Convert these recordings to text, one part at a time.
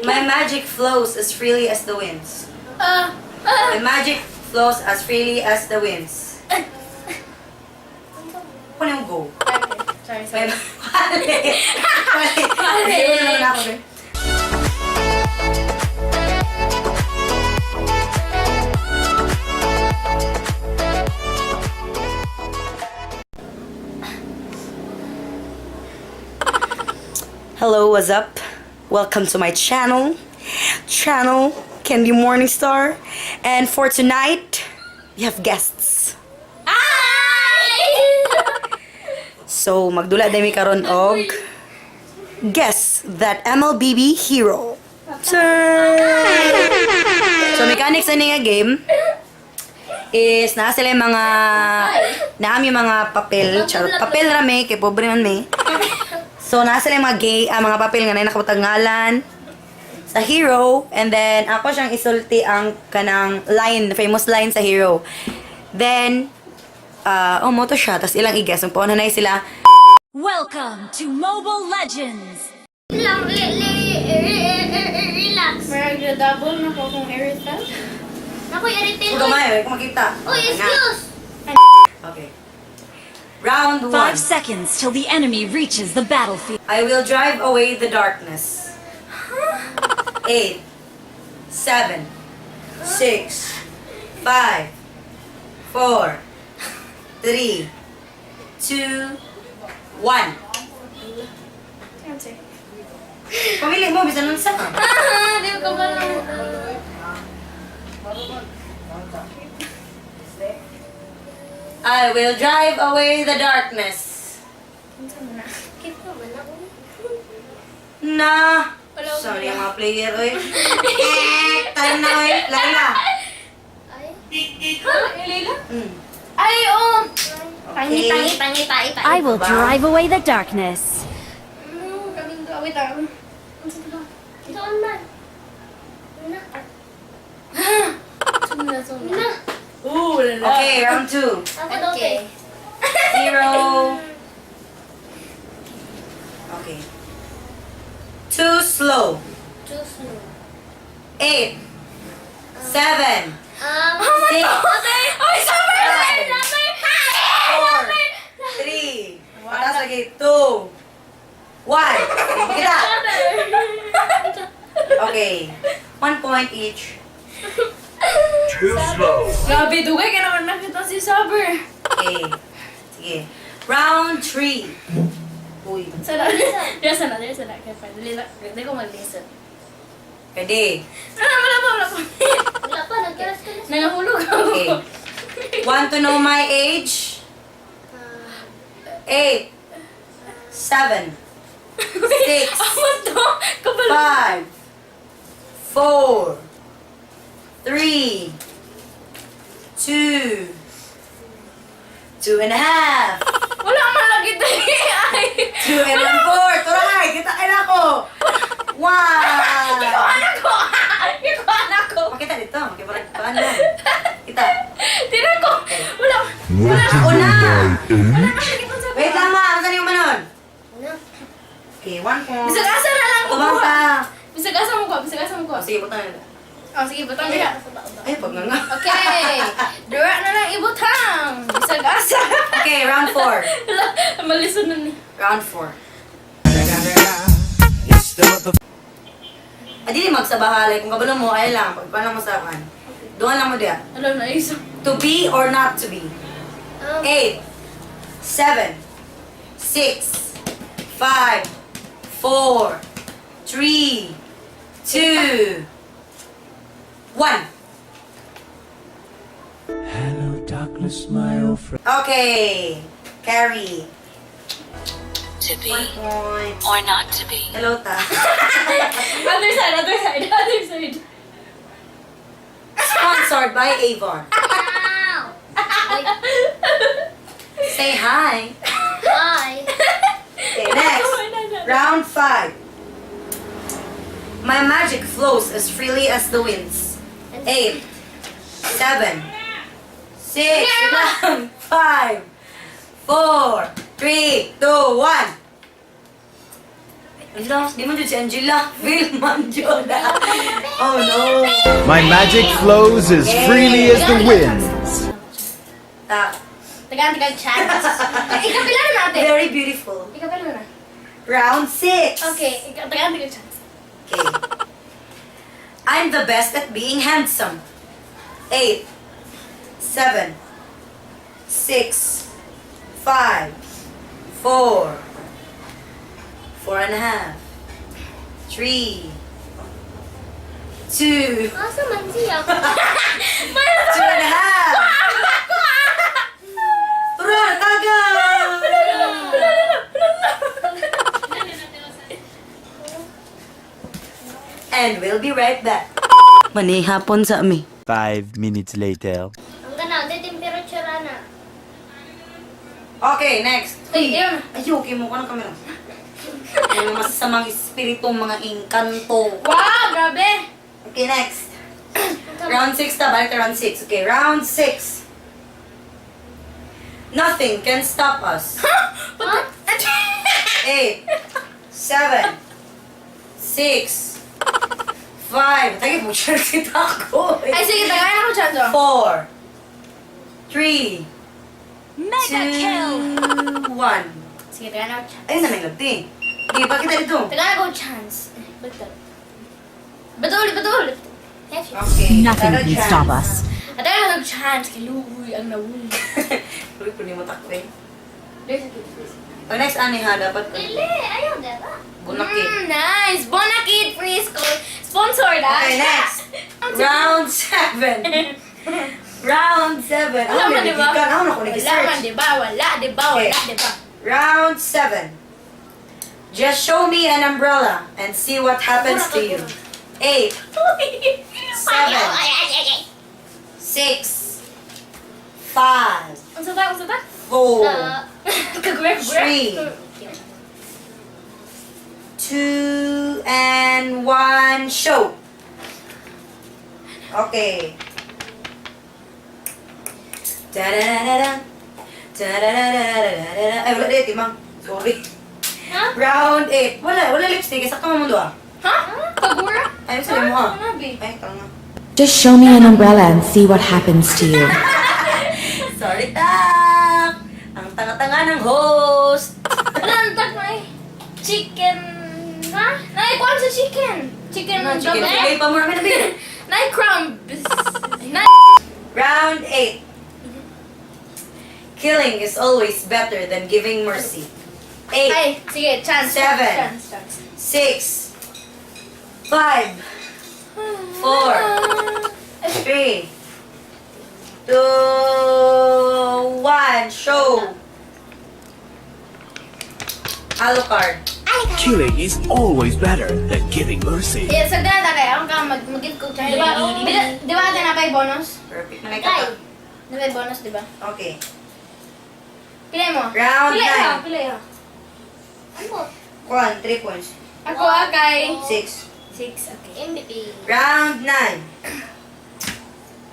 My magic flows as freely as the winds. Ah, ah. My magic flows as freely as the winds. Ano yung go? Sorry, May sorry. mali. Mali. Mali. Zero naman ako, be. Hello, what's up? Welcome to my channel, channel Candy Morningstar. And for tonight, we have guests. So, magdula dami karon og Guess That MLBB Hero. Turn! So, mechanics ani nga game is naa sila yung mga naami mga papel, charot, papel ra may kay pobre man may. So, naa sila yung mga gay, mga papel nga na nakabutang ngalan sa hero, and then ako siyang isulti ang kanang line, famous line sa hero. Then oh, moto siya, tapos ilang i-guess, ang pauna na sila. Welcome to Mobile Legends! Lang, relax. Marag double na ko kung irritant. Naku, irritate. Kung gamay, ay, kung makita. Uy, excuse! Okay. Round one. 5 seconds till the enemy reaches the battlefield. I will drive away the darkness. 8, 7, 6, 5, 4, 3, 2, 1. Answer. Pamili mo, bisan unsa. Ah, di ko ba lang. I will drive away the darkness. Unsa man na? Kita man ako. Na. Wala ko Sorry ang mga player, oy. Eh, time na, oy. Laila. Ay. Ilila? Ay, oh! Tangi, tangi, tangi, tangi, tangi. I will drive away the darkness. No, kaming do. Wait, ah. Unsa to ba? Saan man? Na. Sumna, sumna. Na. Ooh, lala. Okay, round two. Ako daw, Okay. te. 0. Okay. Too slow. Too slow. 8, 7, 6, Ay, sorry! 4, 3, pataas lagi, 2, 1. Kita. Okay. 1 point each. Too slow. Grabe, dugay ka naman nakita si Saber. Okay. Sige. Round 3. Uy. Sana, dira sana, dira sana. Kaya pa, dali lang. Dali ko mag-listen. Pwede. Ah, wala pa, wala pa. Wala pa, nagkaras ka na. Nangahulog ako. Okay. Want to know my age? 8, 7, 6, Amo to? Kabalo. 5, 4, 3, 2, 2.5, Wala man lagi tayo. Ay. 2 and 1/4. Turay, kita kay na ako. 1. Ikaw anak ko. Ikaw anak ko. Makita dito, makita paano. Kita. Tira ko. Wala. Want to Ako know na. my Wala age? man lagi itong sabi. Wait lang ma, saan yung manon? Na. Okay, 1 point. Bisag asa na lang ko. Tumang ka. Bisag asa mo ko. Bisag asa mo ko. Oh, sige, butang na. Oh, sige, butang diha. Ay, pag nga nga. Okay. Dura na lang ibutang. Bisag asa. Okay, round 4. Wala, Malison na ni. Round 4. Ah, dili magsabahalay. Kung kabalo mo, ay lang. Pagkuhan lang mo sa akin. Doon lang mo diya. Alam na isa. To be or not to be. 8, 7, 6, 5, 4, 3, 2, 1. Hello, darkness, my old friend. Okay. Carry. To be 1 point. or not to be. Hello, ta. Other side, other side, other side. Sponsored by Avon. Ow! Ay, Say hi. hi. Okay, next. Round 5. My magic flows as freely as the winds. 8, 7, 6, 5, 4, 3, 2, 1. Angela, di man jud si Angela. Phil man jud. Oh no. My magic flows as freely as the wind. Ta. Tagaan tagaan chance. Ikapila na natin. Very beautiful. Ikapila na. Round 6. Okay, tagaan tagaan chance. Okay. I'm the best at being handsome. 8, 7, 6, 5, 4, 4.5, 3, 2, Asa man siya? 2.5. Tara, taga! And we'll be right back. Manihapon sa ami. 5 minutes later. Ang gana, di temperature na. Okay, next. Ay, yun. Ay, okay mo ka ng camera. May mga masasamang espiritong mga engkanto. Wow, grabe. Okay, next. Round 6 ta, balik ta round 6. Okay, round 6. Nothing can stop us. Huh? 8, 7, 6, 5. Tagay mo, share kita ako. Ay, sige, tagaan ako chance. Oh. 4, 3, Mega kill. 2, 1. Sige, tagaan ako chance. Ayun na may lagti. Di, bakit na dito? Tagaan ako chance. Basta. Bato ulit, bato ulit. Okay. Nothing taga can chance. stop us. Tagaan ako chance. Kay Lugoy ang nawuy. Uy, kunin mo takwe. Pag next ani ha, dapat Dili, ayaw dara. bunaki. Nice. Bonakid Preschool. Sponsored, ah. Okay, next. Round 7. Round 7. Wala man, di ba? Ako na ko Wala man, nag-search. di ba? Wala, di ba? Wala, Okay. di ba? Round 7. Just show me an umbrella and see what happens to you. 8, 7, 6, 5, Unsa ta? Unsa ta? 4, Kagwer, 3, 2, and 1. Show. Okay. Da-da-da-da-da. Da-da-da-da-da-da-da. Ay, wala dito, Mang. Sorry. Ha? Round 8. Wala, wala lipstick. Sakto mo mundo ah. Ha? Kagura? Ay, sa mo ah. Ano, bi? Ay, tanga. Just show me an umbrella and see what happens to you. Sorry, tak. Ang tanga-tanga ng host. Wala, ang tak na eh. Chicken. Ha? Naikuan sa chicken. Chicken. Ano, chicken babe? fillet pa mo namin nabi. Nay crumbs. Nay. Round 8. Killing is always better than giving mercy. 8, Ay, sige, chance. 7. Chance, chance. 6, 5, 4, 3, 2, 1. Show. Alucard. Killing is always better than giving mercy. Yeah, sa dala kay ako ka mag mag-give ko chance. Di ba? Di ba ate napay bonus? Perfect. Manay Kay. ka. Napay bonus, di ba? Okay. Pili mo. Round Pili ha, 9. pili ha. Ano? 1, 3 points. Ako ah, kay 6. 6, okay. MVP. Round 9.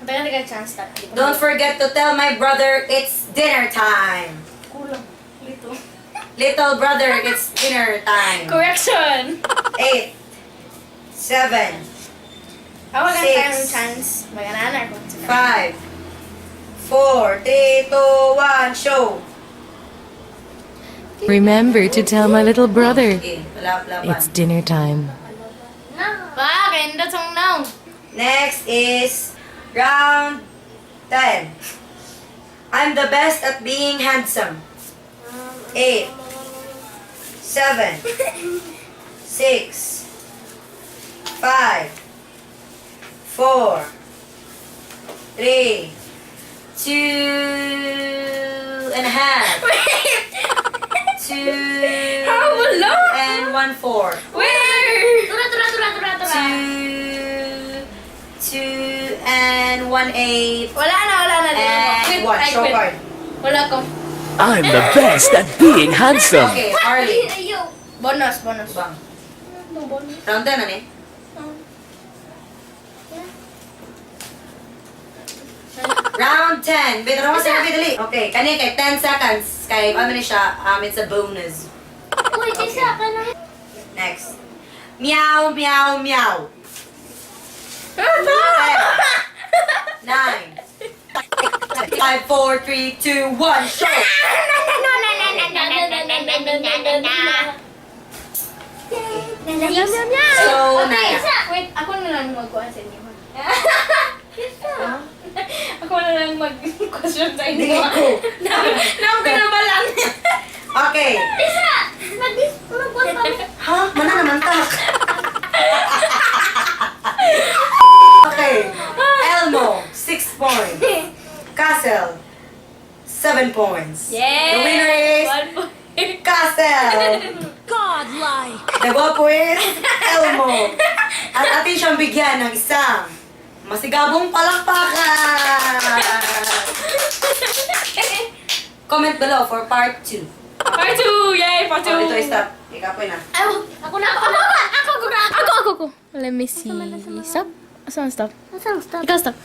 Tagal tagal chance start. Don't forget to tell my brother it's dinner time. Kulang. Lito. Little brother, it's dinner time. Correction. 8, 7, Ako kang 6, time chance. Maganana ako. 5, 4, 3, 2, 1, show. Remember to tell my little brother Okay, wala, wala pa. it's dinner time. Na. Pa, kaya nindot song now. Next is round 10. I'm the best at being handsome. 8, 7, 6, 5, 4, 3, 2.5, 2, Ah, wala. and 1, 4. Where? Tura, tura, tura, tura, tura. 2, 2, and 1, 8, Wala na, wala na. and Quit, 1. I Show quit. card. Wala ko. I'm the best at being handsome. Okay, Harley. Ayaw. Bonus, bonus. Bang. Ano bonus? Round 10 na ni? Round 10. Wait, ano kasi dali. Okay, kani kay 10 seconds. Kay ano ni siya, it's a bonus. Uy, di sa ka na. Next. Meow, meow, meow. 10, 9, 5, 4, 3, 2, 1, show! So, Okay, Naya. wait, ako na lang magkuhan sa inyo. Ako na lang mag-question sa inyo. Hindi ko. Naam ka na ba lang? Okay. Isa! Mag-dis, magkuhan pa. Ha? Mana naman ta? Okay. Elmo, 6 points. Castle, 7 points. Yes! The winner is 1 point. Castle. Godlike. The guwapo is Elmo. At atin siyang bigyan ng isang masigabong palakpakan. Comment below for part 2. Part 2! Yay! Part 2! Oh, ito, stop. Ikaw na. Ay, ako na, ako na. Ako, ako, ako. Ako, ako, ako. Let me see. Stop? Asa ang stop? Asang stop? Ikaw stop.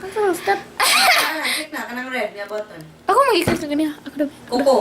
Asang stop? Ah, click na, kanang red, niya button. Ako mag-click na ganyan. Ako daw. Kuko.